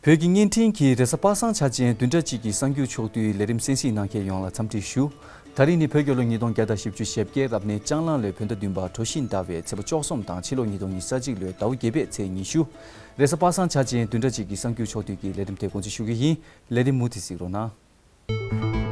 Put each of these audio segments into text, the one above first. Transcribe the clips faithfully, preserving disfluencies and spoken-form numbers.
བོད་ཀྱི་བརྙན་འཕྲིན་གྱི་རེས་གཟའ་པ་སངས་འཆར་ཅན་བདུན་ཕྲག་གཅིག་གི་གསར་འགྱུར་ཕྱོགས་བསྡུས་ལས་རིམ་གསན་གཟིགས་གནང་མཁན་ཡོངས་ལ་འཚམས་འདྲི་ཞུ། ད་རིང་ནི་བོད་རྒྱལ་ལོ་ཉིས་སྟོང་བརྒྱ་དང་བཞི་བཅུ་ཞེ་བརྒྱད་རབ་གནས་ལྕང་གླང་ལོའི་བོད་ཟླ་བདུན་པ་གྲོ་བཞིན་ཟླ་བའི་ཚེས་པ་བཅུ་གསུམ་དང་ཕྱི་ལོ་ཉིས་སྟོང་ཉི་ཤུ་རྩ་གཅིག་ལོའི་ཟླ་བ་བརྒྱད་པའི་ཚེས་ཉི་ཤུ། རེས་གཟའ་པ་སངས་འཆར་ཅན་བདུན་ཕྲག་གཅིག་གི་གསར་འགྱུར་ཕྱོགས་བསྡུས་ཀྱི་ལས་རིམ་དེ་འགོ་འཛུགས་ཞུ་གི་ཡིན། ལས་རིམ་མུ་མཐུད་གཟིགས་རོགས་གནང་།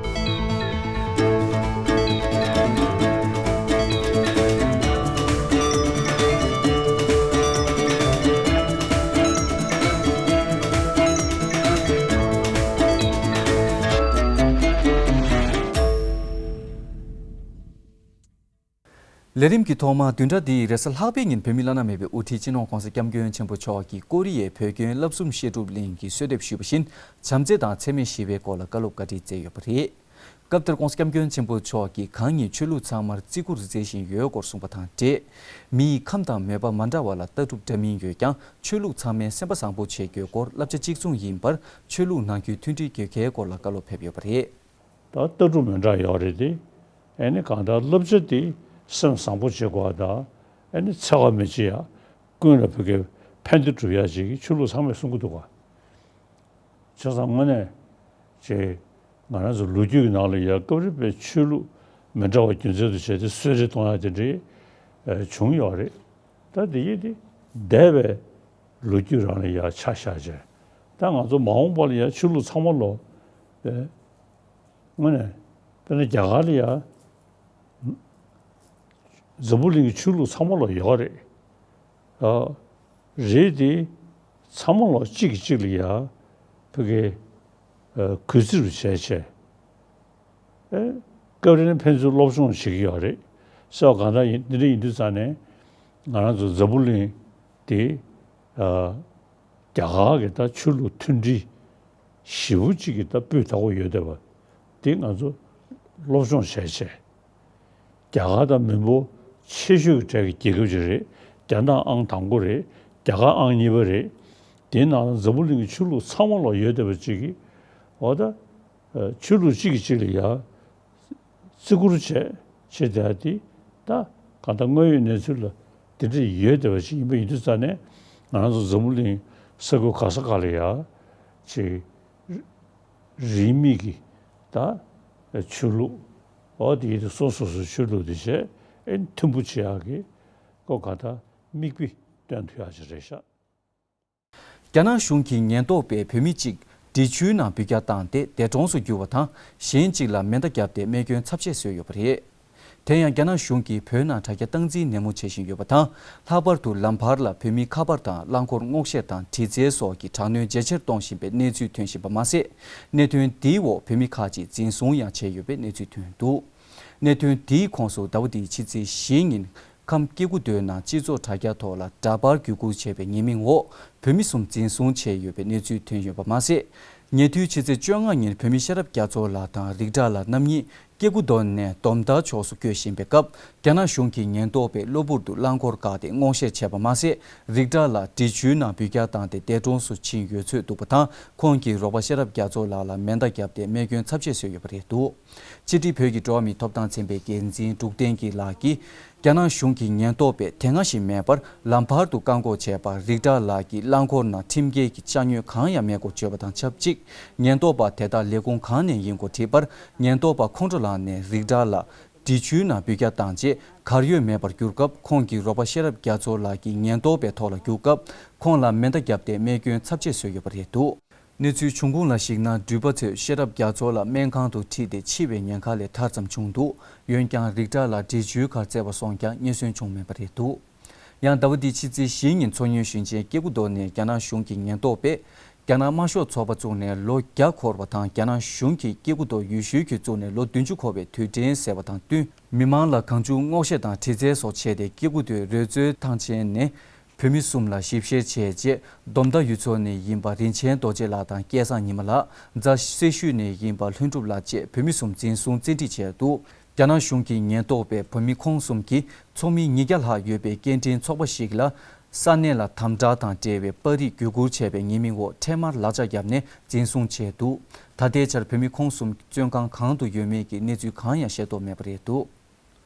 ལས་རིམ་གྱི་ཐོག་མར་བདུན་ཕྲག་འདིའི་རེས་གཟའ་ལྷག་པའི་ཉིན་བོད་མི་བླ་ན་མེད་པའི་དབུ་ཁྲིད་སྤྱི་ནོར་༸གོང་ས་༸སྐྱབས་མགོན་ཆེན་པོ་མཆོག་གིས་ཀོ་རི་ཡའི་བོད་དོན་བསླབ་གསུམ་བཤད་སྒྲུབ་གླིང་གི་གསོལ་འདེབས་ཞུས་པ་བཞིན་བྱམས་བརྩེ་དང་འཚེ་མེད་ཞི་བའི་སྐོར་ལ་བཀའ་སློབ་བཀའ་འདྲི་སྩལ་ཡོད་པ་རེད། སྐབས་དེར་༸གོང་ས་༸སྐྱབས་མགོན་ཆེན་པོ་མཆོག་གིས་གང་ཉིད་ཆོས་ལུགས་ཚང་མར་བརྩི་བཀུར་མཛད་བཞིན་ཡོད་སྐོར་གསུངས་པ་དང་འབྲེལ། མི་ཡི་ཁམས་དང་མོས་པ་མ་འདྲ་བ་ལ་ལྟ་གྲུབ་འདྲ་མིན་ཡོད་ཀྱང་ཆོས་ལུགས་ཚང་མས་སེམས་པ་བཟང་པོ་བྱེད་དགོས་སྐོར་བསླབ་བྱ་གཅིག་མཚུངས་ཡིན་པར་ཆོས་ལུགས་ནང་ཁུལ་མཐུན་སྒྲིལ་དགོས་གལ་སྐོར་ལ་བཀའ་སློབ་ཕེབས་ཡོད་པ་རེད། ད་ལྟ་གྲུབ་མི་འདྲ་ཡོད་རེད་དེ། ཨེ་ནི་གང་ལྟར་བསླབ་བྱ་དེ་སེམས་བཟང་པོ་བྱེད་དགོས་པ་དང་ཨེ་ནི་འཚེ་བ་མི་བྱེད་ཡ། ཀུན་ལ་བོད་སྐད་ཕན་བདེ་སྒྲུབ་ཡ་ཅིག་ཆོས་ལུགས་ཚང་མས་གསུང་གི་འདུག་ག་བྱས་ཙང་དངོས་གནས་ཅིག་ང་རང་ཚོ་ལོ་རྒྱུས་ཀྱི་ནང་ལ་ཡ་སྐབས་རེ་བའི་ཆོས་ལུགས་མི་འདྲ་བ་རྒྱུ་མཚན་དུ་བྱས་ཏེ་གསོད་རེས་གཏོང་ཡ་དེ་འདྲའི་བྱུང་ཡོད་རེད། ད་དེ་ཡིན་དེ་འདས་པའི་ལོ་རྒྱུས་རང་ལ་ཡ་ཆ་བཞག་བྱས་ད་ང་ཚོ་མ་འོངས་པ་ལ་ཡ་ཆོས་ལུགས་ཚང་མ་ལོ། དངོས་གནས་དཔེར་ན་རྒྱ་གར་ལ་ཡ་འཛམ་བུ་གླིང་གི་ཆོས་ལུགས་ཚང་མ་ལ་ཡོད་རེད། རེད་དེ་ཚང་མ་ལ་གཅིག་གིས་གཅིག་ལ་ཡ་ཕ་གི་གུས་བརྩི་རུ་བྱས་བྱས། སྐབས་རེ་ནས་ཕན་ཚུན་སློབ་སྦྱོང་བྱེད་ཀྱི་ཡོད་རེད། ཟེར་བ་གང་ལྟར་ཡིན་འདི་འདྲ་ཡིན་དུས་ཙང་ནས་ང་རང་ཚོ་འཛམ་བུ་གླིང་དེ། རྒྱ་གར་གྱི་ད་ཆོས་ལུགས་མཐུན་སྒྲིལ་ཞེ་པོ་གཅིག་གི་ད་སྤུས་དག་པོ་ཡོད་བསྡད་པ་དེ་ང་ཚོ་སློབ་སྦྱོང་བྱས་བྱས། རྒྱ་གར་དང་མི་འབོར་ཆེ་ཤོས་ཀྱི་གྲས་ཀྱི་རྒྱལ་ཁབ་ཅིག་རེད། རྒྱ་ནག་ཨང་དང་པོ་རེད། རྒྱ་གར་ཨང་གཉིས་པ་རེད། དེའི་ནང་ལ་འཛམ་བུ་གླིང་གི་ཆོས་ལུགས་ཚང་མ་ལ་ཡོད་བསྡད་པ་གཅིག་གིས་འོ་ད་ཆོས་ལུགས་གཅིག་གིས་གཅིག་ལ་ཡ། བརྩི་བཀུར་བྱས་བྱས་བསྡད་ཡ་དེ་ད་གང་ལྟར་དངོས་ཡོད་གནས་ཚུལ་ལ་དེ་འདྲ་ཡོད་བསྡད་པ་ཞིག་ཡིན་པ་ཡིན་དུས་ཙང་ནས་ང་རང་ཚོ་འཛམ་བུ་གླིང་ས་ཁུལ་ག་ས་ག་ལ་ཡ་ཅིག་རིས་མེད་ཀྱི་ད་ཆོས་ལུགས་འོ་དེ་ཡིན་དུས་སོ་སོ་སོའི་ཆོས་ལུགས་དེ་བྱས་ཨེ་མཐུན་པོ་བྱེད་ཡག་གི་ཀོ་ག་ད་མིག་དཔེ་སྟོན་ཐུབ་ཡག་ཅིག་རེད་ཤག་རྒྱ་ནག་གཞུང་གི་ཉེན་རྟོག་པས་བོད་མི་གཅིག་འབྲི་ཆུའི་ནང་འབུད་རྒྱག་བཏང་སྟེ་འདས་གྲོངས་སུ་གྱུར་བ་དང་གཞན་གཅིག་ལ་མེ་མདའ་བརྒྱབ་སྟེ་རྨས་སྐྱོན་ཚབས་ཆེ་བཟོས་ཡོད་པ་རེད། དེ་ཡང་རྒྱ་ནག་གཞུང་གིས་བོད་ནང་དྲ་རྒྱ་སྟངས་འཛིན་ནན་མོ་བྱེད་བཞིན་ཡོད་པ་དང་ལྷག་པར་དུ་ལམ་བར་ལ་བོད་མིའི་ཁ་པར་དང་རླངས་འཁོར་སྔོག་བཤེར་དང་དྲི་རྩད་སོགས་ཀྱི་དྲག་གནོན་ཇེ་ཆེར་གཏོང་བཞིན་པའི་གནས་ཚུལ་ཐོན་བཞིན་པ་མ་ཟད། གནད་དོན་དེའི་འོག་བོད་མི་ཁག་ཅིག་འཛིན་བཟུང་ཡང་བྱས་ཡོད་པའི་གནས་ཚུལ་ཐོན་འདུག་གནད་དོན་དེའི་ཁོངས་སུ་ཟླ་བ་འདིའི་ཕྱི་ཚེས་བཞི་ཉིན་ཁམས་སྐྱེ་རྒུ་མདོའི་ནང་སྤྱི་ཚོགས་དྲ་རྒྱ་ཐོག་ལ་འདྲ་པར་བརྒྱུད་སྐུར་བྱས་པའི་ཉེས་མིང་འོག་བོད་མི་གསུམ་འཛིན་བཟུང་བྱས་ཡོད་པའི་གནས་ཚུལ་ཐོན་ཡོད་པ་མ་ཟད། ཉེ་དུས་ཕྱི་ཚེས་བཅོ་ལྔ་ཉིན་བོད་མི་ཤེས་རབ་རྒྱ་མཚོ་ལགས་དང་རིག་གྲགས་ལགས་རྣམ་གཉིས་སྐྱེ་རྒུ་མདོ་ནས་དོམ་མདའ་ཕྱོགས་སུ་བསྐྱོད་བཞིན་པའི་སྐབས་རྒྱ་ནག་གཞུང་གི་ཉེན་རྟོག་པས་གློ་བུར་དུ་རླངས་འཁོར་བཀག་སྟེ་སྔོག་བཤེར་བྱས་པ་མ་ཟད། རིག་གྲགས་ལགས་འབྲི་ཆུའི་ནང་འབུད་རྒྱག་བཏང་སྟེ་འདས་གྲོངས་སུ་ཕྱིན་ཡོད་ཚོད་འདུག་པ་དང་ཁོང་གི་རོགས་པ་ཤེས་རབ་རྒྱ་མཚོ་ལགས་ལ་མེ་མདའ་བརྒྱབ་སྟེ་རྨས་སྐྱོན་ཚབས་ཆེ་བཟོས་ཡོད་པ་རེད་འདུག་ཕྱི་དྲིལ་བོད་ཀྱི་འགྲོ་བ་མིའི་ཐོབ་ཐང་ཚན་པའི་འགན་འཛིན་འབྲུག་བསྟན་སྐྱིད་ལགས་ཀྱིས། རྒྱ་ནག་གཞུང་གི་ཉེན་རྟོག་པས་དེ་སྔ་བཞིན་མེད་པར་ལམ་བར་དུ་བཀག་འགོག་བྱས་པར་རིག་གྲགས་ལགས་ཀྱིས་རླངས་འཁོར་ནང་ཁྲིམས་འགལ་གྱི་ཅ་དངོས་གང་ཡང་མེད་སྐོར་བརྗོད་པ་དང་ཆབས་ཅིག་ཉེན་རྟོག་པ་དེ་དག་ལས་ཁུངས་གང་ནས་ཡིན་སྐོར་དྲིས་པར། ཉེན་རྟོག་པ་ཁོང་ཁྲོ་ལངས་ནས་རིག་གྲགས་ལགས་འབྲི་ཆུའི་ནང་འབུད་རྒྱག་བཏང་རྗེས་གར་ཡོད་མེད་པར་གྱུར་སྐབས་ཁོང་གི་རོགས་པ་ཤེས་རབ་རྒྱ་མཚོ་ལགས་ཀྱིས་ཉེན་རྟོག་པའི་ཐོག་ལ་རྒྱུག་སྐབས་ཁོང་ལ་མེ་མདའ་བརྒྱབ་སྟེ་རྨས་སྐྱོན་ཚབས་ཆེ་བཟོས་ཡོད་པ་རེད་འདུག་གནས་ཚུལ་འབྱུང་ཁུངས་ལ་གཞིགས་ན་འགྲུལ་པ་ཚོས་ཤེས་རབ་རྒྱ་མཚོ་ལགས་སྨན་ཁང་དུ་ཁྲིད་དེ་འཆི་བའི་ཉེན་ཁ་ལས་ཐར་ཙམ་བྱུང་འདུག་འོན་ཀྱང་རིག་གྲགས་ལགས་འབྲི་ཆུའི་ཁར་བཙལ་བར་སོང་ཀྱང་རྙེད་སོན་བྱུང་མེད་པ་རེད་འདུག་ཡང་ཟླ་བ་འདིའི་ཕྱི་ཚེས་བཞི་ཉིན་མཚོ་སྔོན་ཞིང་ཆེན་སྐྱེ་རྒུ་མདོ་ནས་རྒྱ་ནག་གཞུང་གི་ཉེན་རྟོག་པས་རྒྱ་ནག་དམར་ཤོག་ཚོགས་པ་བཙུགས་ནས་ལོ་བརྒྱ་འཁོར་བ་དང་རྒྱ་ནག་གཞུང་གིས་སྐྱེ་རྒུ་མདོ་ཡུལ་ཤུལ་གྱིས་བཙུགས་ནས་ལོ་བདུན་ཅུ་འཁོར་བའི་དུས་དྲན་ཟེར་བ་དང་བསྟུན་མི་མང་ལ་གང་བྱུང་སྔོག་བཤེར་དང་དྲི་རྩད་སོགས་བྱས་ཏེ་སྐྱེ་རྒུ་མདོའི་རོལ་མཚོའི་ཐང་ཆེན་ནས། བོད་མི་གསུམ་ལ་ཞིབ་བཤེར་བྱས་རྗེས་དོམ་མདའ་ཡུལ་ཚོ་ནས་ཡིན་པ་རིན་ཆེན་རྡོ་རྗེ་ལགས་དང་སྐལ་བཟང་ཉི་མ་ལགས། རྫ་སེར་ཤུལ་ནས་ཡིན་པ་ལྷུན་གྲུབ་ལགས་བཅས་བོད་མི་གསུམ་འཛིན་བཟུང་བཙན་ཁྲིད་བྱས་འདུག་རྒྱ་ནག་གཞུང་གི་ཉེན་རྟོག་པས་བོད་མི་ཁོང་གསུམ་གྱི་ཚོགས་མི་ཉིས་བརྒྱ་ལྷག་ཡོད་པའི་སྐད་འཕྲིན་ཚོགས་པ་ཞིག་ལ་ས་གནས་ལ་དམ་དྲག་དང་འབྲེལ་བའི་པར་རིས་བརྒྱུད་བསྐུར་བྱས་པའི་ཉེས་མིང་འོག་འཕྲལ་མར་ལག་ཆ་བརྒྱབ་ནས་འཛིན་བཟུང་བྱས་འདུག་ད་ལྟའི་ཆར་བོད་མི་ཁོང་གསུམ་བཙོན་ཁང་གང་དུ་ཡོད་མེད་ཀྱི་གནས་ཚུལ་གང་ཡང་ཤེས་རྟོགས་མེད་པ་རེད་འདུག་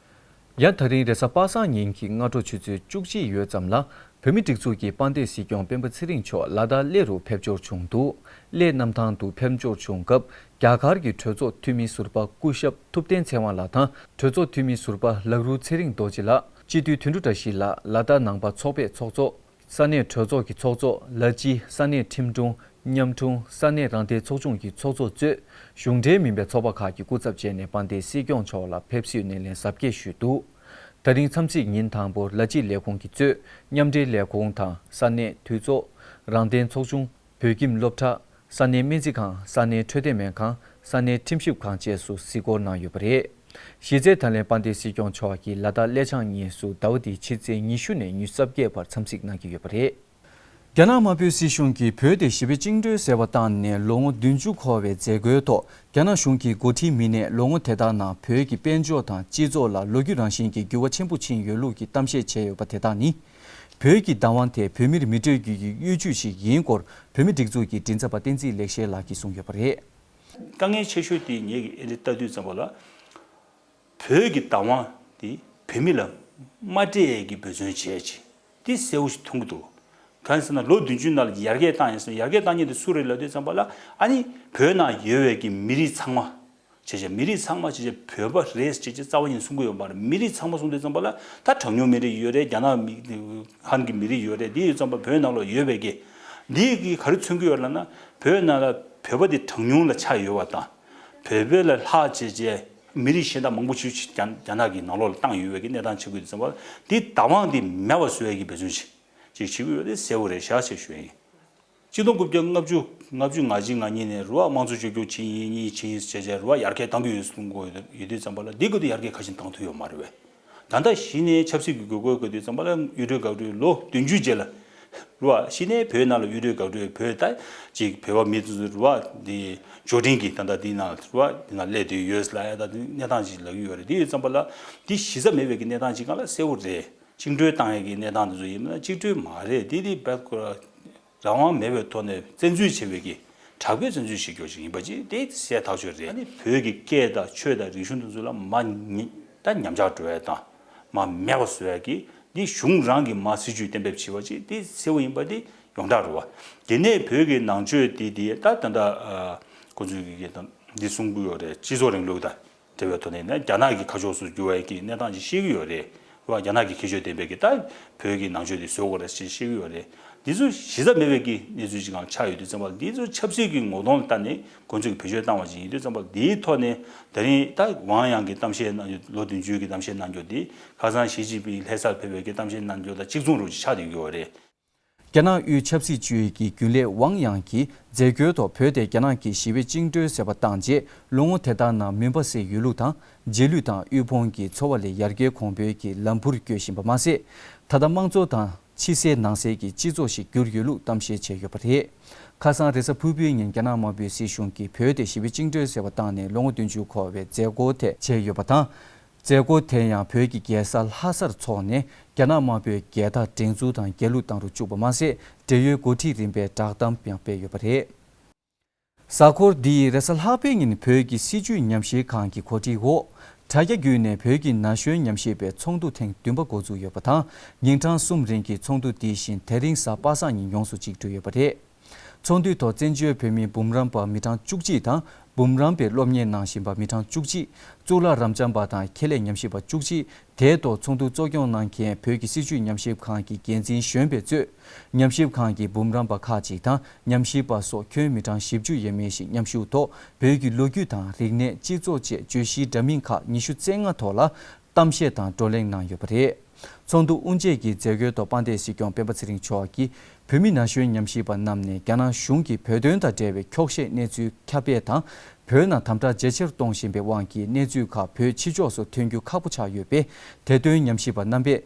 ཡང་ད་རིང་རེས་གཟའ་པ་སངས་ཉིན་གྱི་སྔ་དྲོ་ཆུ་ཚོད་བཅུ་གཅིག་ཡོལ་ཙམ་ལ། བོད་མིའི་སྒྲིག་འཛུགས་ཀྱི་དཔལ་ལྡན་སྲིད་སྐྱོང་སྤེན་པ་ཚེ་རིང་མཆོག་ལ་དྭགས་གླེ་རུ་ཕེབས་འབྱོར་བྱུང་འདུག། གླེ་གནམ་ཐང་དུ་ཕེབས་འབྱོར་བྱུང་སྐབས། རྒྱ་གར་གྱི་གྲོས་ཚོགས་འཐུས་མི་ཟུར་པ་སྐུ་ཞབས་ཐུབ་བསྟན་ཚེ་དབང་ལགས་དང་། གྲོས་ཚོགས་འཐུས་མི་ཟུར་པ་ལག་རུ་ཚེ་རིང་རྡོ་རྗེ་ལགས། སྤྱི་འཐུས་དོན་གྲུབ་བཀྲ་ཤིས་ལགས། ལ་དྭགས་ནང་པ་ཚོགས་པའི་ཚོགས་གཙོ། ས་གནས་གྲོས་ཚོགས་ཀྱི་ཚོགས་གཙོ། ལ་སྤྱི། ས་གནས་ཁྲིམས་དྲུང་། ཉམ་དྲུང་། ས་གནས་རང་བདེན་ཚོགས་ཆུང་གི་ཚོགས་གཙོ་གཙོས། གཞུང་འབྲེལ་མིན་པའི་ཚོགས་པ་ཁག་གི་སྐུ་ཚབ་བཅས་ནས་དཔལ་ལྡན་སྲིད་སྐྱོང་མཆོག་ལ་ཕེབས་བསུའི་སྣེ་ལེན་གཟབ་རྒྱས་ཞུས་འདུག། ད་རིང་འཚམས་གཟིགས་ཉིན་དང་པོར་ལ་སྤྱི་ལས་ཁུངས་ཀྱིས་གཙོས། མཉམ་འབྲེལ་ལས་ཁུངས་དང་ས་གནས་འཐུས་ཚོགས། རང་བདེན་ཚོགས་ཆུང་། བོད་ཁྱིམ་སློབ་གྲྭ། ས་གནས་སྨན་རྩིས་ཁང་། ས་གནས་འཕྲོད་བསྟེན་སྨན་ཁང་། ས་གནས་ཁྲིམས་ཞིབ་ཁང་བཅས་སུ་གཟིགས་སྐོར་གནང་ཡོད་པ་རེད། གཞི་རྩའི་ད་ལན་དཔལ་ལྡན་སྲིད་སྐྱོང་མཆོག་གིས་ལ་དྭགས་གླེ་བྱང་གཉིས་སུ་ཟླ་བ་འདིའི་ཕྱི་ཚེས་ཉི་ཤུ་ནས་ཉི་ཤུ་རྩ་བརྒྱད་བར་འཚམས་གཟིགས་གནང་གི་ཡོད་པ་རེད། རྒྱ་ནག་དམར་པོའི་སྲིད་གཞུང་གིས་བོད་དེ་ཞི་བའི་བཅིངས་འགྲོལ་ཟེར་བ་བཏང་ནས་ལོ་ངོ་བདུན་ཅུ་འཁོར་བའི་མཛད་སྒོའི་ཐོག། རྒྱ་ནག་གཞུང་གི་འགོ་ཁྲིད་མི་སྣས་ལོ་ངོ་དེ་དག་ནང་བོད་ཀྱི་དཔལ་འབྱོར་དང་སྤྱི་ཚོགས་ལ་ལོ་རྒྱུས་རང་བཞིན་གྱི་འགྱུར་བ་ཆེན་པོ་ཕྱིན་ཡོད་ལུགས་ཀྱི་གཏམ་བཤད་བྱས་ཡོད་པ་དེ་དག་ནི། བོད་ཀྱི་བདག་དབང་དེ་བོད་མིར་མི་སྤྲོད་རྒྱུ་ཡི་གཡོ་ཇུས་ཤིག་ཡིན་སྐོར་བོད་མིའི་སྒྲིག་འཛུགས་ཀྱི་མགྲིན་ཚབ་པ་བསྟན་འཛིན་ལེགས་བཤད་ལགས་ཀྱིས་གསུངས་ཡོད་པ་རེད། དཀའ་ངལ་ཆེ་ཤོས་དེ་ངེད་ཀྱིས་ཨེ་འདྲ་ལྟ་དུས་ཙམ་པ་ལ། བོད་ཀྱི་བདག་དབང་དེ་བོད་མི་ལ་མ་སྤྲད་ཀྱི་འབད་བརྩོན་བྱས་ཅིག་དེ་གསལ་བོ་ཞིག་མཐོང་གི་འདུག། གང་ཡིན་ཟེར་ན་ལོ་བདུན་ཅུ་ནང་ལ་ཡར་རྒྱས་བཏང་ཡིན་ཟེར་ན་ཡར་རྒྱས་བཏང་མཁན་དེ་སུ་རེད་ལབ་དུས་ཙམ་པ་ལ་ཨ་ནི་བོད་ནང་ཡོད་པའི་གི་མི་རིགས་ཚང་མ་བྱས་བྱས་མི་རིགས་ཚང་མ་བྱས་བྱས་བོད་པ་རེད་ཅེས་བྱས་རྩ་བ་ཉིད་གསུང་གི་ཡོད་མ་རེད། མི་རིགས་ཚང་མ་གསུང་དུས་ཙམ་པ་ལ་ད་གྲངས་ཉུང་མི་རིགས་ཡོད་རེད། རྒྱ་ནག་མི་ཧན་གྱི་མི་རིགས་ཡོད་རེད། དེ་ཡོད་ཙམ་པ་བོད་ནང་ལ་ཡོད་པའི་གི་འདི་གི་ག་རེ་མཚོན་གི་ཡོད་ལབ་ན་བོད་ནང་ལ་བོད་པ་དེ་གྲངས་ཉུང་ལ་ཆགས་ཡོད་པ་དང་། བོད་པའི་ལ་ལྷག་བྱས་བྱས་མི་རིགས་གཞན་དག་མང་པོ་ཞིག་རྒྱ་རྒྱ་ནག་གི་ནང་ལོགས་ལ་བཏང་ཡོད་པའི་གི་གནས་སྟངས་ཆགས་ཀྱི་ཡོད་དུས་ཙམ་པ་འདི་བདག་དབང་འདི་མེད་པ་བཟོ་ཡས་ཀྱི་འབད་བརྩོན་ཞིག་ཅིག་བྱེད་ཀྱི་ཡོད་དེ་གསལ་པོ་རེད་ཤག་ཅེས་ཞུ་ཡིན། གཅིག་སྟོང་དགུ་བརྒྱ་ལྔ་བཅུ་ལྔ་བཅུ་ང་གཅིག་ང་གཉིས་ནས་རུ་བ་དམངས་གཙོ་བཅོས་བསྒྱུར་བྱེད་ཡིན་གཉིས་བྱེད་ཡིན་བྱས་བྱས་རུ་བ་ཡར་རྒྱས་གཏང་གི་ཡོད་གསུང་གི་ཡོད་དུས་ཙམ་པ་ལ་འདི་ག་དུས་ཡར་རྒྱས་ག་ཞིག་གཏང་ཐུབ་ཡོད་མ་རེད་པས། ད་ལྟ་གཞི་ནས་ཆབ་སྲིད་ཀྱི་དགོས་མཁོ་དགོས་དུས་ཙམ་པ་ལ་གཡུལ་སྒྲོལ་དགག་སྒྲོལ་ལོ་བདུན་ཅུ་རྗེས་ལ། རུ་བ་གཞི་ནས་བོད་ནང་ལ་གཡུལ་སྒྲོལ་དགག་སྒྲོལ་བོད་ད་ཅིག་བོད་པ་མི་ཚོ་རུ་བ་འདི་འབྱོར་འབྲིང་གི་ད་ལྟ་འདི་ནང་རུ་བ་འདི་ནང་སླེབས་བསྡད་ཡོད་ལ་ཡ་ད་འདི་གནས་སྟངས་ཅིག་ལབ་ཀྱི་ཡོད་རེད། དེ་ཡོད་ཙམ་པ་ལ་འདི་གཞི་རྩ་མེད་པའི་གི་གནས་སྟངས་ཅིག་སྒང་ལ་གསལ་བོ་རེད། བཅིངས་འགྲོལ་བཏང་ཡས་ཀྱི་གནས་སྟངས་འདི་ཚོ་ཡིན་ན་བཅིངས་འགྲོལ་མ་རེད། འདི་འདི་བེད་ཁོ་རང་དབང་མེད་པའི་ཐོག་ནས་བཙན་འཛུལ་བྱས་པའི་གི་དྲག་པོའི་བཙན་འཛུལ་བྱེད་རྒྱུ་ཞིག་ཡིན་པ་ཅིག་དེ་གསལ་ཐག་ཆོད་རེད། ཨ་ནི་བོད་ཀྱི་སྐད་དང་ཆོས་དང་རིག་གཞུང་དེ་ཚོ་ལ་མ་ཉི་ད་ཉམས་ཆག་འགྲོ་ཡ་དང་མ་མེད་པ་བཟོ་ཡ་གི་འདི་གཞུང་རང་གི་མ་སྲིད་ཇུས་གཏན་འབེབས་བྱས་པ་ཅིག་དེ་གསལ་བོ་ཡིན་པ་དེ་ཡོངས་གྲགས་རེད་བ། དེ་ནས་བོད་ཀྱི་ནང་ཆོས་དེ་དེ་ད་ད་ལྟ་ཁོ་ཚོས་ཀྱི་འདི་གསུང་གི་ཡོད་རེད། སྤྱི་ཚོགས་རིང་ལུགས་དང་། འབྲེལ་བའི་ཐོག་ནས་ནས་རྒྱ་ནག་གི་ཁ་ཕྱོགས་སུ་འགྱུར་བའི་གི་གནས་སྟངས་ཅིག་ཤེས་ཀྱི་ཡོད་རེད་བ། རྒྱ་ནག་གི་ཁྱད་ཆོས་ལྡན་པའི་གི་ད་བོད་ཀྱི་ནང་ཆོས་དེ་བཟོ་དགོས་རེད་ཅེས་ཤེས་ཀྱི་ཡོད་རེད། འདི་ཚོ་གཞི་རྩ་མེད་པའི་གི་གནས་ཚུལ་ཅིག་ཀྱང་ཆགས་ཡོད་དུས་ཙམ་པ་ལ་འདི་ཚོ་ཆབ་སྲིད་ཀྱི་ངོ་གདོང་ལ་ལྟ་ནས་ཁོང་ཚོས་གི་བེད་སྤྱོད་བཏང་བ་ཅིག་ཡིན་དུས་ཙམ་པ་ལ་འདིའི་ཐོག་ནས་ད་རིང་ད་ཝང་དབྱང་གི་གཏམ་བཤད་གནང་རྒྱུ་ལོ་བདུན་ཅུའི་གི་གཏམ་བཤད་གནང་རྒྱུ་འདི་ཁ་སང་ཞི་ཅིན་ཕིང་ལྷ་སར་ཕེབས་པའི་གི་གཏམ་བཤད་གནང་རྒྱུ་དང་གཅིག་མཚུངས་རུ་ཅིག་ཆགས་བསྡད་ཀྱི་ཡོད་རེད། རྒྱ་ནག་དབུས་ཆབ་སྲིད་ཅུའུ་གི་རྒྱུན་ལས་ཝང་དབྱང་གིས་མཛད་སྒོའི་ཐོག་བོད་དེ་རྒྱ་ནག་གིས་ཞི་བའི་བཅིངས་འགྲོལ་ཟེར་བ་བཏང་རྗེས་ལོ་ངོ་དེ་དག་ནང་མུན་པ་བསལ་ཡོད་ལུགས་དང་རྗེས་ལུས་དང་དབུལ་ཕོངས་ཀྱི་འཚོ་བ་ལས་ཡར་རྒྱས་གོང་འཕེལ་གྱི་ལམ་བུར་བསྐྱོད་བཞིན་པ་མ་ཟད། ད་ལྟ་དམངས་གཙོ་དང་ཕྱི་གསལ་ནང་གསལ་གྱི་སྤྱི་ཚོགས་ཤིག་གྱུར་ཡོད་ལུགས་གཏམ་བཤད་བྱས་ཡོད་པ་རེད། ཁ་སང་རེས་གཟའ་ཕུར་བུའི་ཉིན་རྒྱ་ནག་དམར་པོའི་སྲིད་གཞུང་གིས་བོད་དེ་ཞི་བའི་བཅིངས་འགྲོལ་ཟེར་བ་བཏང་ནས་ལོ་ངོ་བདུན་ཅུ་འཁོར་བའི་མཛད་སྒོ་དེ་བྱས་ཡོད་པ་དང་། མཛད་སྒོ་དེ་ཡང་བོད་ཀྱི་རྒྱལ་ས་ལྷ་སར་འཚོགས་ནས་རྒྱ་ནག་དམར་པོའི་རྒྱལ་དར་སྒྲེང་འཛུགས་དང་རྒྱལ་གླུ་བཏང་རུ་བཅུག་པ་མ་ཟད། འབྲེལ་ཡོད་འགོ་ཁྲིད་རིམ་པས་བསྒྲགས་གཏམ་ཡང་སྤེལ་ཡོད་པ་རེད། གཟའ་འཁོར་འདིའི་རེས་གཟའ་ལྷག་པའི་ཉིན་བོད་ཀྱི་སྲིད་བྱུས་ཉམས་ཞིབ་ཁང་གི་གོ་སྒྲིག་འོག་དྲ་རྒྱ་བརྒྱུད་ནས་བོད་ཀྱི་ན་གཞོན་ཉམས་ཞིབ་པའི་ཚོགས་འདུ་ཐེངས་བདུན་པ་འགོ་འཛུགས་ཡོད་པ་དང་། ཉིན་གྲངས་གསུམ་རིང་གི་ཚོགས་འདུ་འདི་བཞིན་དེ་རིང་གཟའ་པ་སངས་ཉིན་ཡོངས་སུ་གཅིག་སྒྲིལ་ཡོད་པ་རེད། ཚོགས་འདུའི་ཐོག་བཙན་བྱོལ་བོད་མིའི་འབུམ་རམས་པ་མི་གྲངས་བཅུ་གཅིག་དང་། འབུམ་རམས་པའི་སློབ་གཉེར་གནང་བཞིན་པ་མི་གྲངས་བཅུ་གཅིག། གཙུག་ལག་རབ་འབྱམས་པ་དང་ཁེ་ལས་ཉམས་ཞིབ་པ་བཅུ་གཅིག། དེའི་ཐོག་ཚོགས་འདུ་གཙོ་སྐྱོང་གནང་མཁན་བོད་ཀྱི་སྲིད་བྱུས་ཉམས་ཞིབ་ཁང་གི་འགན་འཛིན་གཞོན་པས་གཙོས། ཉམས་ཞིབ་ཁང་གི་འབུམ་རམས་པ་ཁག་ཅིག་དང་ཉམས་ཞིབ་པ་སོགས་ཁྱོན་མི་གྲངས་བཞི་བཅུ་ཡས་མས་ཤིག་མཉམ་ཞུགས་ཐོག་བོད་ཀྱི་ལོ་རྒྱུས་དང་རིག་གནས། སྤྱི་ཚོགས་བཅས་བརྗོད་གཞིའི་འདྲ་མིན་ཁག་ཉི་ཤུ་རྩ་ལྔ་ཐོག་ལ། གཏམ་བཤད་དང་བགྲོ་གླེང་གནང་ཡོད་པ་རེད། ཚོགས་འདུ་དབུ་འབྱེད་ཀྱི་མཛད་སྒོའི་ཐོག་དཔལ་ལྡན་སྲིད་སྐྱོང་སྤེན་པ་ཚེ་རིང་མཆོག་གིས་བོད་མི་ན་གཞོན་ཉམས་ཞིབ་པ་རྣམས་ནས་རྒྱ་ནག་གཞུང་གིས་བོད་དོན་དང་འབྲེལ་བའི་འཁྱོག་བཤད་གནས་ཚུལ་ཁྱབ་སྤེལ་དང་། བོད་ནང་དམ་དྲག་ཇེ་ཆེར་གཏོང་བཞིན་པའི་དབང་གིས་གནས་ཚུལ་ཁག་བོད་ཕྱི་ཕྱོགས་སུ་ཐོན་རྒྱུ་ཁག་པོ་ཆགས་ཡོད་པས། དེ་དོན་ཉམས་ཞིབ་པ་རྣམ་པས་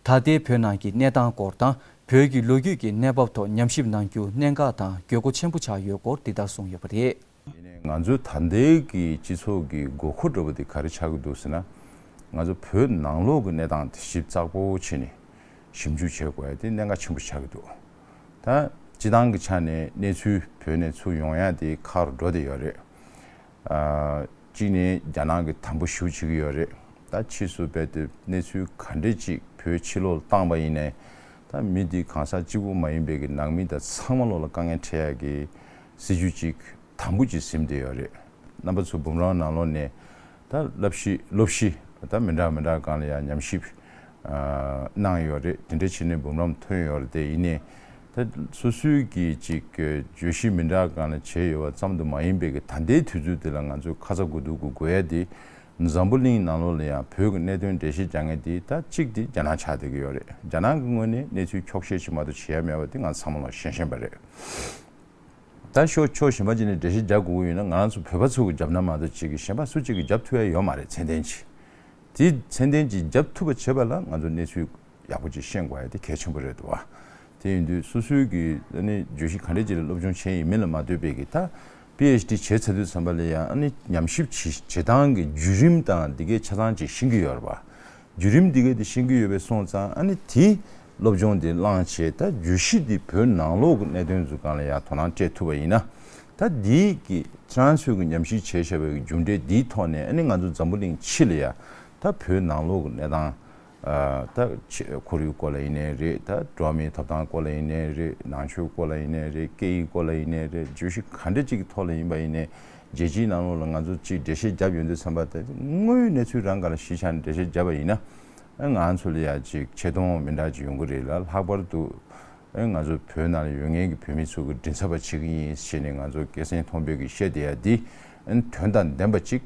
ད་ལྟའི་བོད་ནང་གི་གནས་སྟངས་སྐོར་དང་། བོད་ཀྱི་ལོ་རྒྱུས་ཀྱི་གནས་བབ་ཐོག་ཉམས་ཞིབ་གནང་རྒྱུ་གནད་འགག་དང་དགོས་མཁོ་ཆེན་པོ་ཆགས་ཡོད་སྐོར་འདི་ལྟར་གསུངས་ཡོད་པ་རེད། ཡིན་ནའི་ང་ཚོའི་ད་ལྟའི་གི་སྤྱི་ཚོགས་ཀྱི་དགོས་མཁོ་འདྲ་པོ་དེ་ག་རེ་ཆགས་ཀྱི་འདུག་ཟེར་ན། ང་ཚོ་བོད་ནང་ལོགས་ཀྱི་གནས་སྟངས་དེ་ཞིབ་ཚགས་པོ་བྱས་ནས་ཞིབ་འཇུག་བྱེད་དགོས་ཡ་དེ་གནད་འགག་ཆེན་པོ་ཆགས་ཀྱི་འདུག། ད་སྤྱི་བཏང་གི་ཆ་ནས་གནས་ཚུལ་བོད་ནས་ཚུར་ཡོང་ཡ་དེ་ཁག་རུ་འགྲོ་བསྡད་ཡོད་རེད། ཨ། གཅིག་ནས་རྒྱ་ནག་གིས་དམ་པོ་ཞེ་པོ་བྱེད་ཀྱི་ཡོད་རེད། ད་ཕྱིས་སུ་རྦད་དེ་གནས་ཚུལ་ག་འདྲས་ཅིག་བོད་ཕྱི་ལོགས་ལ་བཏང་པ་ཡིན་ནའི། ད་ ད་མི་འདི་གང་ཟག་གཅིག་པུ་མ་ཡིན་པའི་གི་ནང་མི་དང་ཚང་མ་ལོག་ལ་དཀའ་ངལ་འཕྲད་ཡ་གི་སྲིད་ཇུས་གཅིག་དམ་པོ་ཅིག་ཟིན་བསྡད་ཡོད་རེད། རྣམ་པ་ཚོ་འབུམ་རམས་ནང་ལོགས་ནས་ད་བསླབ་གཞི་སློབ་གཞི་ད་མི་འདྲ་མི་འདྲ་སྒང་ལ་ཡང་ཉམས་ཞིབ་ཨ་གནང་ཡོད་རེད། དེ་འདྲ་བྱས་ནས་འབུམ་རམས་ཐོན་ཡོད་རེད། དེ་ཡིན་ནའི་ད་སོ་སོའི་གི་ཅིག་བརྗོད་གཞི་མི་འདྲ་སྒང་ལ་བྱས་ཡོད་པ་ཙམ་དུ་མ་ཡིན་པའི་གི་ད་ལྟའི་དུས་ཚོད་འདི་ལ་ང་ཚོས་ཁ་ཚ་དགོས་གཏུག་གི་དགོས་ཡ་དེ། འཛམ་བུ་གླིང་ནང་ལོགས་ལ་ཡང་བོད་ཀྱི་གནད་དོན་འགྲེལ་བཤད་རྒྱག་མཁན་དེ་ད་གཅིག་དེ་རྒྱ་ནག་ཆགས་བསྡད་ཀྱི་ཡོད་རེད། རྒྱ་ནག་གི་ངོས་ནས་གནས་ཚུལ་འཁྱོག་བཤད་ཅིག་མ་གཏོགས་བྱེད་ཡ་མེད་པ་དེ་ང་ཚང་མ་ལ་ཤེས་བཞིན་པ་རེད། ད་ཕྱོགས་ཕྱོགས་གཞན་པ་ཅིག་ནས་འགྲེལ་བཤད་རྒྱག་དགོས་ཀྱི་ཡོད་ན་ང་རང་ཚོ་བོད་པ་ཚོ་གི་རྒྱབ་ན་མ་གཏོགས་ཅིག་གི་གཞན་པ་སུ་གཅིག་གིས་རྒྱབ་ཐུབ་ཡ་ཡོད་མ་རེད། ཚད་ལྡན་ཅིག་དེ་ཚད་ལྡན་ཅིག་རྒྱབ་ཐུབ་པ་བྱེད་པ་ལ་ང་ཚོ་གནས་ཚུལ་ཡག་པོ་ཅིག་ཤེས་དགོས་ཡ་དེ་གལ་ཆེན་པོ་རེད་འདུག་བ། དེ་ཡིན་དུས་སོ་སོའི་གི་ཨ་ནི་བརྗོད་གཞི་ག་འདྲ་ཅིག་ལ་སློབ་སྦྱོང་བྱས་ཡིན་མིན་ལ་མ་ལྟོས་པའི་གི་ད་པི་ཨེཆ་ཌི་བྱས་ཚར་དུས་ཙམ་པ་ལ་ཡང་ཨ་ནི་ཉམས་ཞིབ་བྱེད་བྱེད་སྟངས་ཀྱི་བརྒྱུད་རིམ་དང་འདི་གའི་ཆ་ཚང་ཅིག་ཤེས་ཀྱི་ཡོད་རེད་བ། བརྒྱུད་རིམ་འདི་གའི་དེ་ཤེས་ཀྱི་ཡོད་པའི་སོང་ཙང་ཨ་ནི་དེ་སློབ་སྦྱོང་དེ་བླངས་བྱས་ད་བརྗོད་གཞི་འདི་བོད་ནང་ལོགས་ཀྱི་གནད་དོན་ཚོ་སྒང་ལ་ཡང་དོ་སྣང་སྤྲད་ཐུབ་པ་ཡིན་ན། ད་འདིའི་གི་ཁྱེད་རང་ཚོས་ཀྱི་ཉམས་ཞིབ་བྱས་བཞག་པའི་གི་མཇུག་འབྲས་འདིའི་ཐོག་ནས་ཨ་ནི་ང་ཚོ་འཛམ་བུ་གླིང་ཕྱི་ལ་ཡང་ད་བོད་ནང་ལོགས་ཀྱི་གནས་སྟངས་ཨ་ད་ཆེ་ཁོར་ཡུག་སྐོར་ལ་ཡིན་ནའི་རེད། ད་འགྲོ་བ་མིའི་ཐོབ་ཐང་སྐོར་ལ་ཡིན་ནའི་རེད། ནང་ཆོས་སྐོར་ལ་ཡིན་ནའི་རེད། སྐད་ཡིག་སྐོར་ལ་ཡིན་ནའི་རེད། བརྗོད་གཞི་ག་འདྲ་ཅིག་གི་ཐོག་ལ་ཡིན་པ་ཡིན་ནའི་རྒྱལ་སྤྱིའི་ནང་ལོགས་ལ་ང་ཚོ་ཅིག་འགྲེལ་བཤད་བརྒྱབ་ཡོང་དུས་ཙམ་པ་དེ་དངོས་ཡོད་གནས་ཚུལ་རང་སྒང་ལ་གཞི་བཞག་ནས་འགྲེལ་བཤད་བརྒྱབ་པ་ཡིན་ན་ཨ་ང་ཚོ་ལ་ཡང་ཅིག་ཆེ་མཐོང་མི་འདྲ་ཅིག་ཡོང་གི་རེད་ལ། ལྷག་པར་དུ་ཨ་ང་ཚོ་བོད་ནང་ལ་ཡོད་མཁན་གྱི་བོད་མི་ཚོ་གི་མགྲིན་ཚབ་པ་བྱེད་ཀྱི་ཡིན་ཞེས་ནས་ང་ཚོ་སྐད་གསེང་མཐོན་པོས་ཀྱི་བཤད་བསྡད་ཡ་འདི་ཨ་དོན་དང་ལྡན་པ་ཅིག་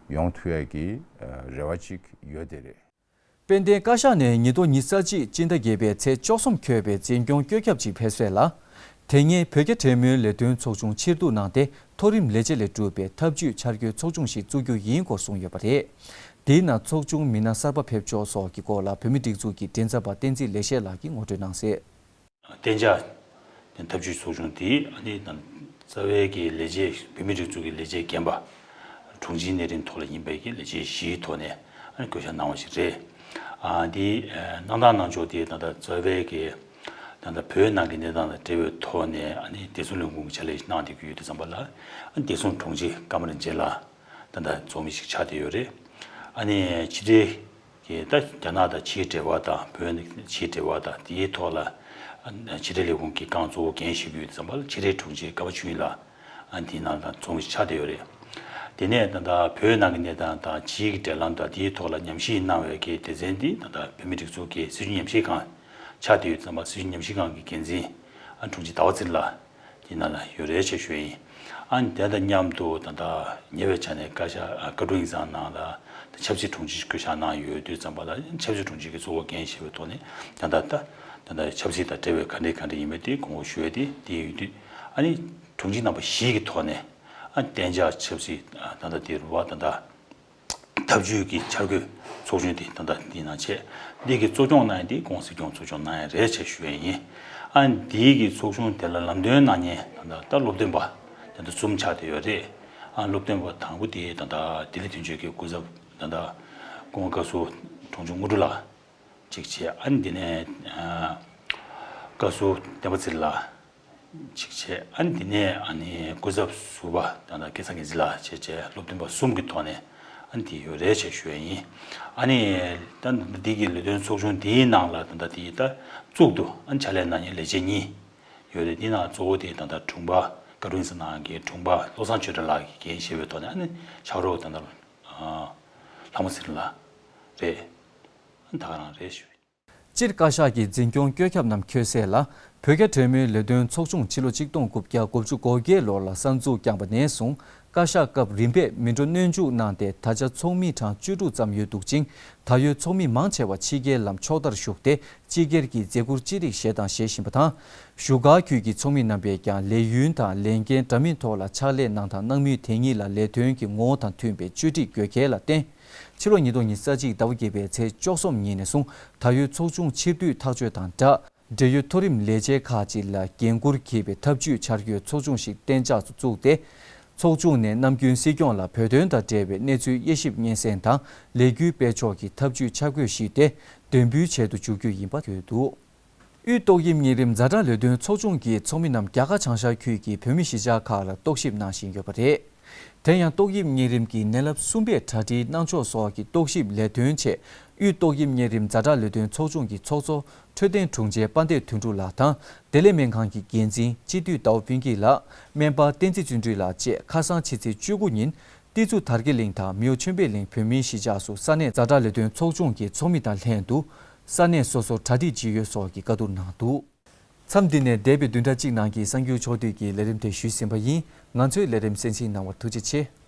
ཡོང་ཐུབ་ཡ་གི་ཨ་རེ་བ་ཅིག་ཡོད་དེ་རེད། དཔལ་ལྡན་བཀའ་ཤག་ནས་ཉིས་སྟོང་ཉི་ཤུ་རྩ་གཅིག་སྤྱི་ཟླ་བརྒྱད་པའི་ཚེས་བཅུ་གསུམ་འཁོད་པའི་འཛིན་སྐྱོང་བཀོད་ཁྱབ་ཅིག་ཕེབས་སྲོལ་ལ། དེ་སྔའི་བོད་རྒྱ་འབྲེལ་མོལ་ལས་དོན་ཚོགས་ཆུང་ཕྱིར་བསྡུ་གནང་སྟེ་མཐོ་རིམ་ལས་བྱེད་ལས་གྲུབ་པའི་ཐབས་ཇུས་འཆར་འགོད་ཚོགས་ཆུང་ཞིག་བཙུགས་རྒྱུ་ཡིན་སྐོར་གསུངས་ཡོད་པ་རེད། དེའི་ནང་ཚོགས་ཆུང་མི་སྣ་གསར་པ་ཕེབས་ཕྱོགས་སོགས་ཀྱི་སྐོར་ལ་བོད་མིའི་སྒྲིག་འཛུགས་ཀྱི་མགྲིན་ཚབ་པ་བསྟན་འཛིན་ལེགས་བཤད་ལགས་ཀྱིས་ངོ་སྤྲོད་གནང་གསལ། གཏན་འཇགས་ཐབས་ཇུས་ཚོགས་ཆུང་དེ་ཨ་ནི་རྩ་བའི་གི་ལས་བྱེད་བོད་མིའི་སྒྲིག་འཛུགས་ཀྱི་ལས་བྱེད་རྒན་པ་དྲུང་ཆེའི་གནས་རིམ་ཐོག་ལ་ཡིན་པའི་གི་ལས་བྱེད་བཞིའི་ཐོག་ནས་ཨ་ནི་བསྐོ་བཞག་གནང་བ་ཞིག་རེད། ཨ་འདི་གནང་སྟངས་གནང་ཕྱོགས་དེ་ད་ལྟ་རྩ་བའི་གི་ད་ལྟ་བོད་ནང་གི་གནས་སྟངས་དང་འབྲེལ་བའི་ཐོག་ནས་ཨ་ནི་བདེ་སྲུང་ལས་ཁུངས་ཀྱི་ཕྱག་ལས་གནང་བསྡད་ཀྱི་ཡོད་དུས་ཙམ་པ་ལ་ཨ་ནི་བདེ་སྲུང་དྲུང་ཆེ་ཀརྨ་རིན་ཆེན་ལགས་ད་ལྟ་འཛོམས་མི་ཞིག་ཆགས་བསྡད་ཡོད་རེད། ཨ་ནི་ཕྱི་དྲིལ་གྱི་ད་རྒྱ་ནག་དང་ཕྱིའི་འབྲེལ་བ་དང་བོད་ནི་ཕྱིའི་འབྲེལ་བ་དང་དེའི་ཐོག་ལ་ཕྱི་དྲིལ་ལས་ཁུངས་ཀྱི་རྐང་གཙོ་བོ་འགན་བཞེས་ཀྱི་ཡོད་ཙམ་པ་ལ་ཕྱི་དྲིལ་དྲུང་ཆེ་ཀརྨ་ཆོས་དབྱིངས་ལགས་ཨ་འདིའི་ནང་ལ་འཛོམས་ཆགས་བསྡད་ཡོད་རེད། དེ་ནས་ད་ལྟ་བོད་ནང་གི་གནས་སྟངས་དང་ཕྱིའི་གི་འབྲེལ་ལམ་དང་དེའི་ཐོག་ལ་ཉམས་ཞིབ་གནང་བའི་གི་སྡེ་ཚན་འདི་ད་ལྟ་བོད་མིའི་སྒྲིག་འཛུགས་ཀྱི་སྲིད་བྱུས་ཉམས་ཞིབ་ཁང་ཆགས་བསྡད་ཡོད་ཙམ་པ་སྲིད་བྱུས་ཉམས་ཞིབ་ཁང་གི་འགན་འཛིན་ཨ་དྲུང་ཆེ་ཟླ་བ་ཚེ་རིང་ལགས། དེ་ནང་ལ་ཡོད་རེད་ཅེས་ཞུ་ཡ་ཡིན། ཨ་ནི་དེ་དང་མཉམ་དུ་ད་ལྟ་ཉེ་བའི་ཆར་ནས་བཀའ་ཤག་ཨ་བཀའ་དྲུང་ཡིག་ཚང་ནང་ལ་ད་ཆབ་སྲིད་དྲུང་ཆེ་བསྐོ་བཞག་གནང་ཡོད་དུས་ཙམ་པ་ལ་ཆབ་སྲིད་དྲུང་ཆེ་གི་གཙོ་བོ་འགན་བཞེས་པའི་ཐོག་ནས་ད་ལྟ་ད་ད་ལྟ་ཆབ་སྲིད་དང་འབྲེལ་བའི་ག་འདྲ་ག་འདྲ་ཡིན་མིན་དེ་གོང་འོག་ཞུ་ཡ་དེ་དེ་ཡོད་དུས་ཨ་ནི་དྲུང་ཆེ་རྣམ་པ་བཞི་གི་ཐོག་ནས་ཨ་གཏན་འཇགས་ཆབ་སྲིད་ད་ལྟ་དེ་རུ་བ་ད་ལྟ། ཐབས་ཇུས་ཀྱི་འཆར་འགོད་ཚོགས་ཆུང་དེ་ད་ལྟ་འདི་ནང་བྱས། འདི་གི་གཙོ་སྐྱོང་གནང་ཡ་དེ་ྋགོང་སྲིད་སྐྱོང་གཙོ་སྐྱོང་གནང་ཡ་རེད་ཅེས་ཞུ་ཡ་ཡིན། ཨ་འདི་གི་ཚོགས་ཆུང་དེ་ལ་ལམ་སྟོན་གནང་མཁན་ད་ལྟ་ད་སློབ་སྟོན་པ་ད་ལྟ་གསུམ་ཆགས་བསྡད་ཡོད་རེད། ཨ་སློབ་སྟོན་པ་དང་པོ་དེ་ད་ལྟ་ལྡི་ལི་དོན་གཅོད་ཀྱི་སྐུ་ཚབ་ད་ལྟ་ྋགོང་བཀའ་ཟུར་དྲུང་ཆེ་དངོས་གྲུབ་ལགས་གཅིག་བྱས། ཨ་འདི་ནས་ཨ་བཀའ་ཟུར་བསྟན་པ་ཚེ་རིང་ལགས། གཅིག་བྱས། ཨ་ནི་དེ་ནས་ཨ་ནི་སྐུ་ཚབ་ཟུར་པ་ད་ལྟ་སྐལ་བཟང་རྒྱལ་མཚན་ལགས་བྱས་བྱས་སློབ་སྟོན་པ་གསུམ་གྱི་ཐོག་ནས་ཨ་ནི་དེ་ཡོད་རེད་ཅེས་ཞུ་ཡ་ཡིན། ཨ་ནི་ད་འདི་གི་ལས་དོན་ཚོགས་ཆུང་འདིའི་ནང་ལ་ད་ལྟ་དེ་ད་གཙུག་ཏུ་ཨ་ནི་ཕྱག་ལས་གནང་མཁན་ལས་བྱེད་གཉིས་ཡོད་རེད། དེའི་ནང་གཙོ་བོ་དེ་ད་ལྟ་དྲུང་པ་བཀའ་དྲུང་ཡིག་ཚང་ནང་གི་དྲུང་པ་བློ་བཟང་ཆོས་གྲགས་ལགས་ཀྱིས་འགན་བཞེས་པའི་ཐོག་ནས་ཨ་ནི་ཕྱག་རོགས་ད་ལྟ་ལྷ་མོ་ཚེ་རིང་ལགས་རེད། ཨ་ནི་ད་ག་རང་རེད་ཞུ། སྤྱིར་བཀའ་ཤག་གི་འཛིན་སྐྱོང་བཀོད་ཁྱབ་རྣམས་འཁོད་གསལ་ལ། བོད་རྒྱ་འབྲེལ་མོལ་ལས་དོན་ཚོགས་ཆུང་ཕྱི་ལོ་ཆིག་སྟོང་དགུ་བརྒྱ་དགུ་བཅུ་གོ་བརྒྱད་ལོ་ལ་གསར་འཛུགས་བསྐྱངས་པ་ནས་བཟུང་བཀའ་ཤག་སྐབས་རིམ་པས་མི་འགྲོ་སྣོན་འཇུག་གནང་སྟེ་ད་ཆ་ཚོགས་མི་གྲངས་བཅུ་དྲུག་ཙམ་ཡོད་འདུག་ཅིང་ད་ཡོད་ཚོགས་མི་མང་ཆེ་བ་ཕྱི་རྒྱལ་ལམ་ཕྱོགས་མཐར་ཞུགས་ཏེ་སྤྱི་སྒེར་གྱི་མཛད་ཁུར་ཅི་རིགས་བཞེས་དང་བཞེས་བཞིན་པ་དང་། བཞུགས་སྒར་ཁུལ་གྱི་ཚོགས་མི་རྣམ་པས་ཀྱང་ལས་ཡུན་དང་ལས་འགན་འདྲ་མིན་ཐོག་ལ་ཕྱག་ལས་གནང་དང་གནང་མུས་དེ་ཉིད་ལ་ལས་དོན་གྱི་ངོ་བོ་དང་མཐུན་པའི་བཅོས་སྒྲིག་དགོས་གལ་ལ་བརྟེན། ཕྱི་ལོ་ཉིས་སྟོང་ཉི་ཤུ་རྩ་གཅིག་ཟླ་བ་བརྒྱད་པའི་ཚེས་བཅུ་གསུམ་ཉིན་ནས་བཟུང་ད་ཡོད་ཚོགས་ཆུང་ཕྱིར་བསྡུས་ཐག་གཅོད་དང་སྦྲགས། འབྲེལ་ཡོད་མཐོ་རིམ་ལས་བྱེད་ཁག་ཅིག་ལ་འགན་འཁུར་གྱིས་པའི་ཐབས་ཇུས་འཆར་འགོད་ཚོགས་ཆུང་ཞིག་གཏན་འཇགས་སུ་བཙུགས་ཏེ། ཚོགས་ཆུང་ནས་ནམ་རྒྱུན་སྲིད་སྐྱོང་ལ་བོད་དོན་དང་འབྲེལ་བའི་གནས་ཚུལ་དབྱེ་ཞིབ་སྙན་སེང་དང་ལས་འགུལ་སྤེལ་ཕྱོགས་ཀྱི་ཐབས་ཇུས་འཆར་འགོད་ཞུས་ཏེ་འདོན་འབུལ་བྱེད་དུ་འཇུག་རྒྱུ་ཡིན་པ་བཀོད་འདུག་དབུས་ཏོག་དབྱིབས་གཉན་རིམས་ཛ་དྲག་ལས་དོན་ཚོགས་ཆུང་གིས་ཚོགས་མི་རྣམས་རྒྱ་གར་བྱང་ཤར་ཁུལ་གྱི་བོད་མི་གཞིས་ཆགས་ཁག་ལ་རྟོག་ཞིབ་གནང་བཞིན་ཡོད་པ་རེད། དེ་ཡང་ཏོག་དབྱིབས་གཉན་རིམས་ཀྱི་ནད་རླབས་གསུམ་པས་གྲ་སྒྲིག་གནང་ཕྱོགས་སོགས་ཀྱི་རྟོག་ཞིབ་ལས་དོན་ཆེད་ དབུས་ཏོག་དབྱིབས་གཉན་རིམས་ཛ་དྲག་ལས་དོན་ཚོགས་ཆུང་གི་ཚོགས་གཙོ་འཕྲོད་བསྟེན་དྲུང་ཆེ་དཔལ་ལྡན་དོན་གྲུབ་ལགས་དང་བདེ་ལེགས་སྨན་ཁང་གི་འགན་འཛིན་སྤྱི་འཐུས་ཟླ་བ་ཕུན་སྐྱིད་ལགས། སྨན་པ་བསྟན་འཛིན་བརྩོན་འགྲུས་ལགས་བཅས་ཁ་སང་ཕྱི་ཚེས་བཅུ་དགུ་ཉིན་ཏི་ཙུ་དར་རྒྱས་གླིང་དང་མིའོ་ཆོས་འཕེལ་གླིང་བོད་མིའི་གཞིས་ཆགས་སུ་ས་གནས་ཛ་དྲག་ལས་དོན་ཚོགས་ཆུང་གི་ཚོགས་མི་དང་ལྷན་དུ་ས་གནས་སོ་སོར་གྲ་སྒྲིག་ཇི་ཡོད་སོགས་ཀྱི་བཀའ་བསྡུར་གནང་འདུག་མཚམས་འདི་ནས་འདས་པའི་བདུན་ཕྲག་གཅིག་ནང་གི་གསར་འགྱུར་ཕྱོགས་བསྡུས་ཀྱི་ལས་རིམ་དེ་ཞུས་ཟིན་པ་ཡིན། ང་ཚོའི་ལས་རིམ་གསན་གཟིགས་གནང་བར་ཐུགས་རྗེ་ཆེ།